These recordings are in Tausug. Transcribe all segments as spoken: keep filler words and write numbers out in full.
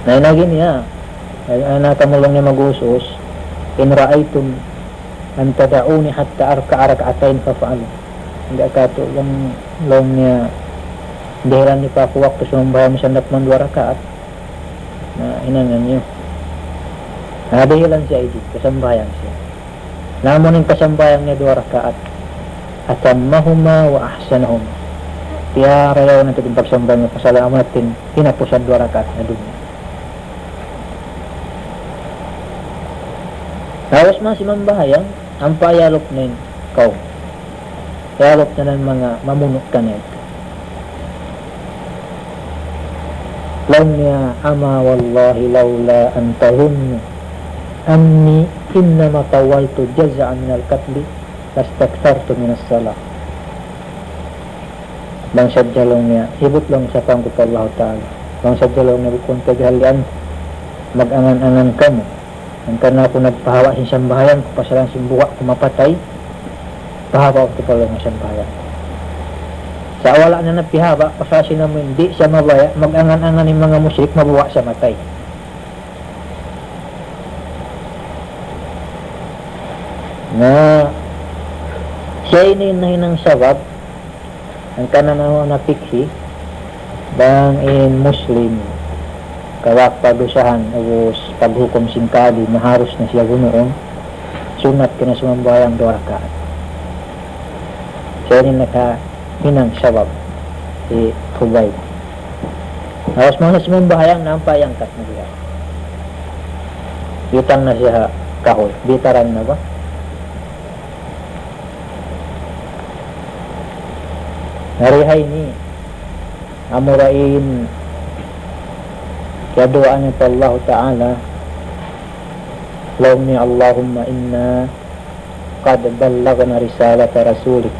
Na, in agi niya, ay, ay, na kamu laung niya mag-us-us, إن رأيتم أن تدعوني حتى أركع ركعتين فافعلوا. Hangkan katu' laung, laung niya, dihilan niyu pa aku waktu sumambahayang misan da kuman duwa rakaat. Na, hinangan niyu. Na, dihilan siya ini, kasambahayang siya. Na amu in kasambahayang niya duwa rakaat. أتمهما وأحسنهما. Tiyarayaw na tuud in pagsambahayang niya, pasal amu na in hinapusan duwa rakaat na dunya. Ubus masi mambahayang, ampa iyalup na in kawm. Iyalup na in manga mamunu' kaniya. Laung niya, أما والله لولا أن تظنوا أني إنما طولت جزعا من القتل لاستكثرت من الصلاة. Bang sadja laung niya, hibut laung niya sapantun ku pa Allah Ta'ala. Bang sadja laung niya bukun kagihan lian, mag-angan-angan kamu. Hangkan aku nagpahaba' sin sambahayang ku, pasal sin buga' ku mapatay, pahaba' ku pa laung niya sambahayang. Sa' wala' na napihaba', pasal sin amu in di' siya mabaya', mag-angan-angan in manga mushrik, mabuga' siya matay. Na, siya ini in nahinang sabab, hangkan na, na, na fikhi, bang in Muslim, kawak padusahan, ubus paghukum sin kadi, maharus na siya bunuun, sunnat kaniya sumambahayang duwa rakaat. Siya ini nakahinang sabab, hi Khubayb. Ubus masi sumambahayang, na ampa iyangkat na siya. Biyutang na siya ha kahuy. Biyutaran na ba? Na di ha ini, amura in kiyaduwaa niya pa Allah Ta'ala, laung niya, اللهم إنا قد بلغنا رسالة رسولك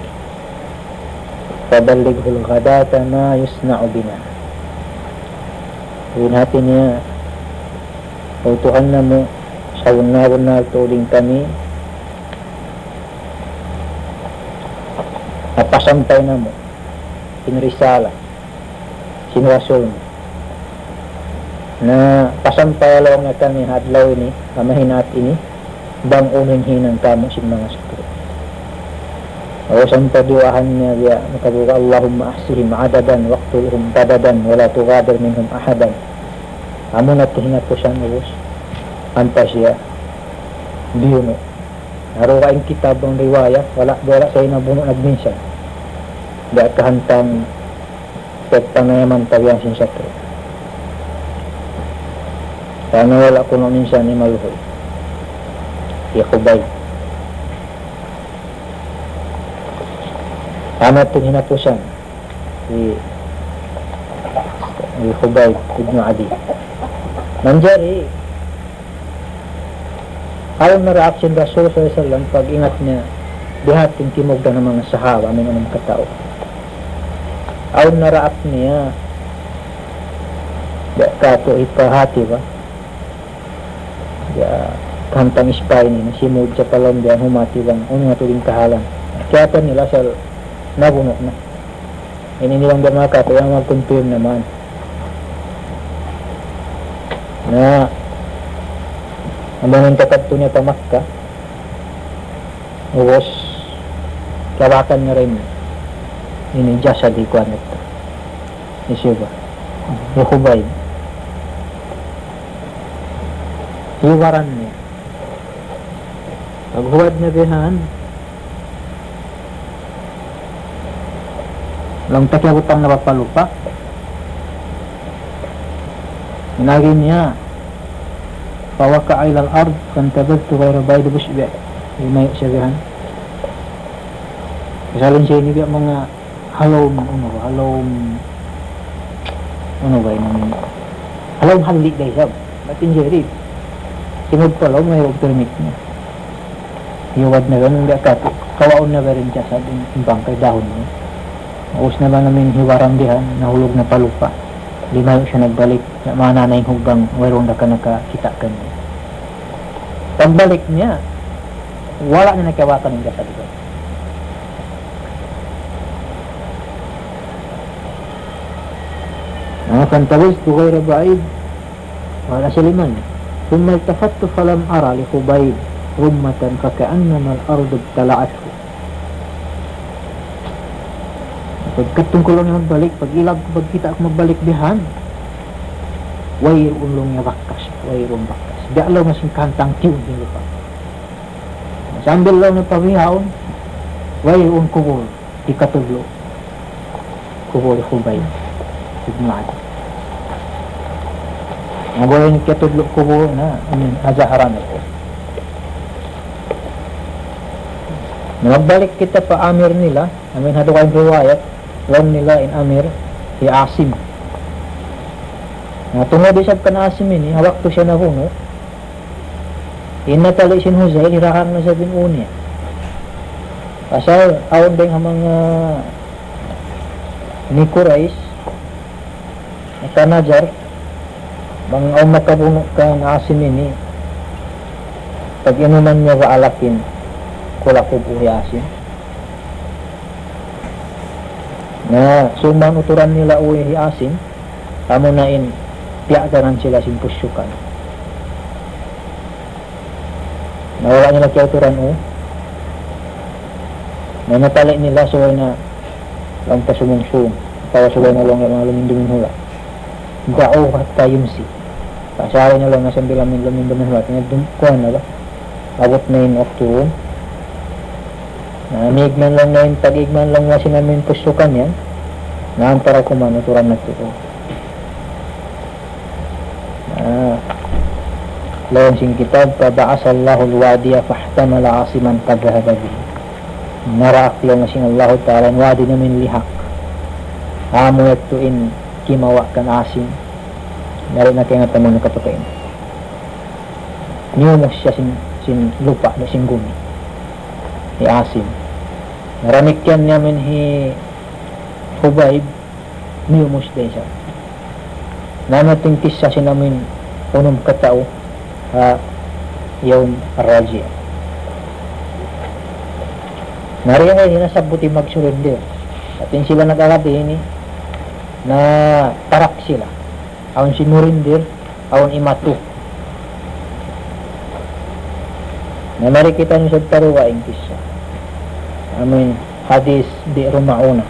فبلغه الغداة ما يصنع بنا. In hati niya, O Tuhan namu', sabunnal-bunnal tuud in kami, napasampay namu' in risala sin Rasul mu. Na pasampaya laung niya kami ha adlaw ini, ha mahinaat ini, bang unu in hinang kamu' sin manga saktu. Aw sampay duwaahan niya biya' makabuga, اللهم أحصهم عددا واقتلهم بددا ولا تغادر منهم أحدا. Amu na in hinapusan, ubus ampa siya biyunu'. Aru ka in kitab bang riwaya, wala', wala' siya nabunu' nagminsan. Biya' kahantang pagpanayaman tabiyan sin satru'. Karna' wala' kunu' minsan imaluhoy hi Khubayb. Amu na in hinapusan hi, hi Khubayb ibn Adi. Manjari, awn naraak sin Rasul sallallahu alayhi wasallam pag-ingat niya, biya' hati in timugdan sin manga sahaba, amu in unum katau. Awn naraak niya, biya' katu' hipahati ba? Biya' kahantang spy ini, simud siya pa lawm biya' humati bang unu na tuud in kahalan. Kiyatan nila asal nabunu' na. Ini nilang biya' manga katu' yan mag-confirm naman. Na, amu in kakadtu niya pa Makkah, ubus, kiyabakan niya da in, ini jasad hi kuwan yadtu. Hi siyu ba? Hi Khubayb. Hiwaran niya. Paghuwad niya bihan, laung ta kiyabutang na pa lupa'. In agi niya, فوقع إلى الأرض فانتبذت غير بعيد, ubus biya' limayu' siya bihan. Pasal in siya ini biya' manga ha lawm, unu ba, ha lawm, unu ba in, ha lawm hali' da isab. Bat in jari, simud pa lawm, wayruun permit niya. Hiyuwad na biya' katu', kawaun na biya' in jasad, in, in bangkay dahun niya. Ubus na ba amu in hiwaran bihan, nahulug na pa lupa'. Limayu' siya nagbalik, sa' maana na in hubang, wayruun da ka nakakita' kaniya. Pagbalik niya, wala' na nakiyabakan in jasad. Ah, فانتبذت غير بعيد. Qala Sulaiman, ثم التفت فلم أر لخبيب رمة فكأنما الأرض ابتلعته. Pagkadtu ku laung niya magbalik, pag-ilab ku, pagkita' ku magbalik bihan, wayruun laung niya bakas, wayruun bakas. Biya' laung niya sin kahantang tiyun sin lupa'. Sambil laung niya pabihaun, wayruun kubul. Hikatudlu' kubul hi Khubayb ibn Adi. Na bang in hikatudlu' kubul na, amin, ha Zahrani. Na magbalik kita pa amir nila, amin ha dugaing riwayat, laung nila in amir hi Asim. Na tungud isab kan Asim ini, ha waktu siya nabunu', in napali' sin Huzayl, hirakang na isab in ū niya. Pasal awn dayng ha manga ini Quraysh, naka-nadhar, bang awn makabunu' kan Asim ini, pag-inuman niya ba alak in kulakub ū hi Asim. Na, suman uturan nila ū hi Asim, amuna in piyagdanan sila sin pusukan. Na wala' nila kiyauturan ū. Na napali' nila subay na laung ta sumungsung. Atawa subay na laung manga lumindum in hula'. دعوه حتى يمسي. Pasari na laung na sambil amin lumindum in hula'. Tingad dum, kuwan na ba? Abut na in waktu. Na, mīg man laung na in, tag-ig man laung na sin amin pusukan yan. Na, antara kuman, uturan natu'. Ah, laung sin kitab, فبعث الله الوادي فاحتمل عاصما فذهب به. Naraak laung sin Allahu Ta'ala in wadi na amin lihak. Amu yadtu in kimawa' kan Asim. Nari na kaya nga taman nakapatay na. Niyumus siya sin, sin lupa' na sin gumi. Hi Asim. Naramikyan niya amin hi Khubayb, niyumus da isab. Na amu yadtu in kissa sin amin unum katau ha Yawm Ar-Raji'. Na di ha ini nasabbut in mag-surrender. Hāti sila nag-agad ini, natarak sila. Awn simurindir, awn imatu. Na mari kitaniyu sa' pa dugaing kissa. Amin hadis Bi'ru Ma'una.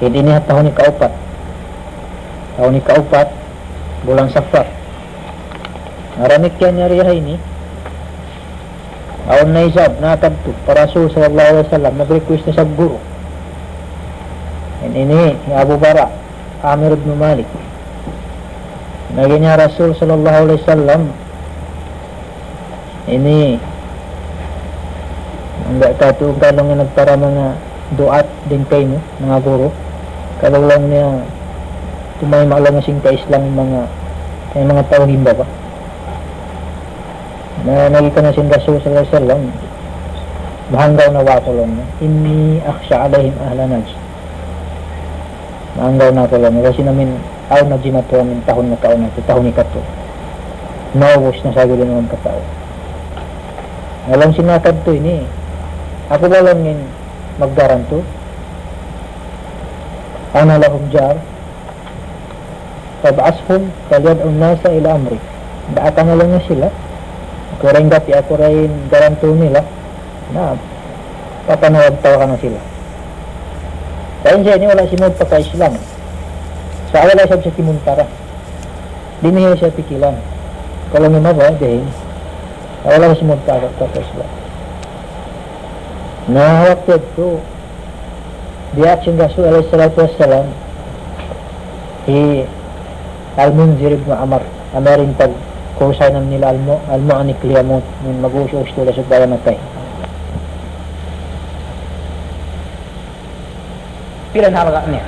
Ini ha tahun ikaupat. Tahun ikaupat, bulan Safar. Na damikkiyan yari ha ini, awn na isab nakadtu pa Rasul sallallahu alayhi wasallam, nag-request na isab guru. In ini, hi Abu Bara', Amir ibn Malik. Laung niya, Rasul sallallahu alayhi wasallam, ini, hangkan katu' kalu nga nagpara manga du'at dayn kaymu, manga guru. Kalu laung niya, tumayma' laung sin ka-Islam manga, manga tau himba ba. Na, laung kan sin Rasul sallallahu alayhi wasallam, mahanggaw na aku laung niya, إني أخشى عليهم أهل نجد. Mahanggaw na aku laung niya, kasi amin, awn na jimatu amin tahun nakauna, tahun ikatu. Naubus na sa' guli naman katau. Laung sin nakadtu ini, aku ba laung in maggarantu? أنا لهم جار. فابعثهم فليدعوا الناس إلى أمرك. Daakan na laung niya sila. Aku ra in gapi, aku ra in garantu nila. Na, papanawag-tawagan na sila. Sa' in siya ini wala' simud pa ka-Islam. Sa' wala' siya kimuntara. Di' niya siya pikilan. Kalu mabaya' dayn. Sa' wala' simud pa ka-Islam. Na, waktu yadtu, diyaak sin Rasul alayhi salatu wassalam, hi Al-Munzir ibn Amr, amu in pagkusay nila Al-Mu-, Al-Mu'anniq Liyamut, in mag-uus-uus tuud supaya matay. Pila in halga' niya?